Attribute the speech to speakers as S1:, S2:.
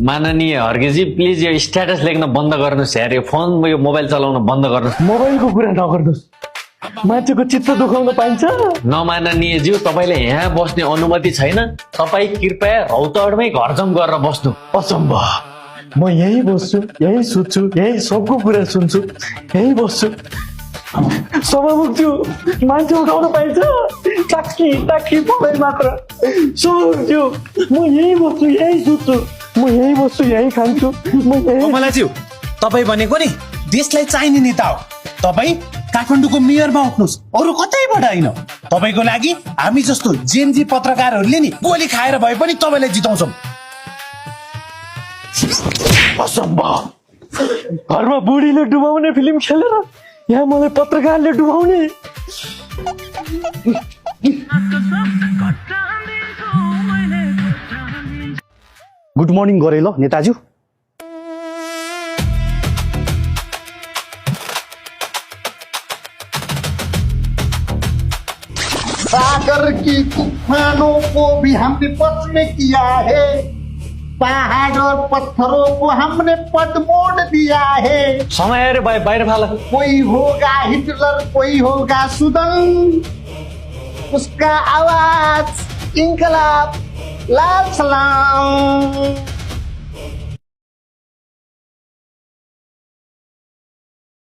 S1: माननीय हर्केजी प्लिज यो स्ट्याटस लेख्न बन्द गर्नुहोस् यार, यो फोन यो मोबाइल चलाउन बन्द गर्नुहोस्।
S2: मोबाइलको कुरा नगर्नुहोस्, मान्छेको चित्त दुखाउन पाइन्छ?
S1: नमाननीयज्यू, तपाईँले यहाँ बस्ने अनुमति छैन। तपाईँ कृपया रौतहटमै घरजम गरेर बस्नु।
S2: असम्भव, म यही बस्छु, यही सुत्छु, यही सबको कुरा सुन्छु, यही बस्छु। सभामुखज्यू, मान्छे उठाउन पाइन्छ? टाक्की टाक्की मोबाइल मात्र। सभामुखज्यू, म यही बस्छु, यही सुत्छु, म यही बस्छु, यही खान्छु, म यही।
S3: कमलाज्यू, तपाईँ भनेको नि देशलाई चाहिने नेता हो। तपाईँ काठमाडौँको मेयरमा उठ्नुहोस्, अरू कतैबाट होइन। तपाईँको लागि हामी जस्तो जेएनजी पत्रकारहरूले नि गोली खाएर भए पनि तपाईँलाई जिताउँछौँ।
S2: असम्भव, घरमा बुढीले डुबाउने फिल्म खेलेर यहाँ मलाई पत्रकारले डुबाउने।
S4: गुड मर्निङ गरे ल नेताज्यू।
S5: सागर की तूफानों को भी हमने पथ में किया है, पहाड़ और पत्थरों को हमने पद मोड़ दिया है।
S1: समय अरे बाहिर फाल।
S5: कोई होगा हिटलर, कोई होगा सुदन, उसका आवाज इनकलाब, लाल सलाम।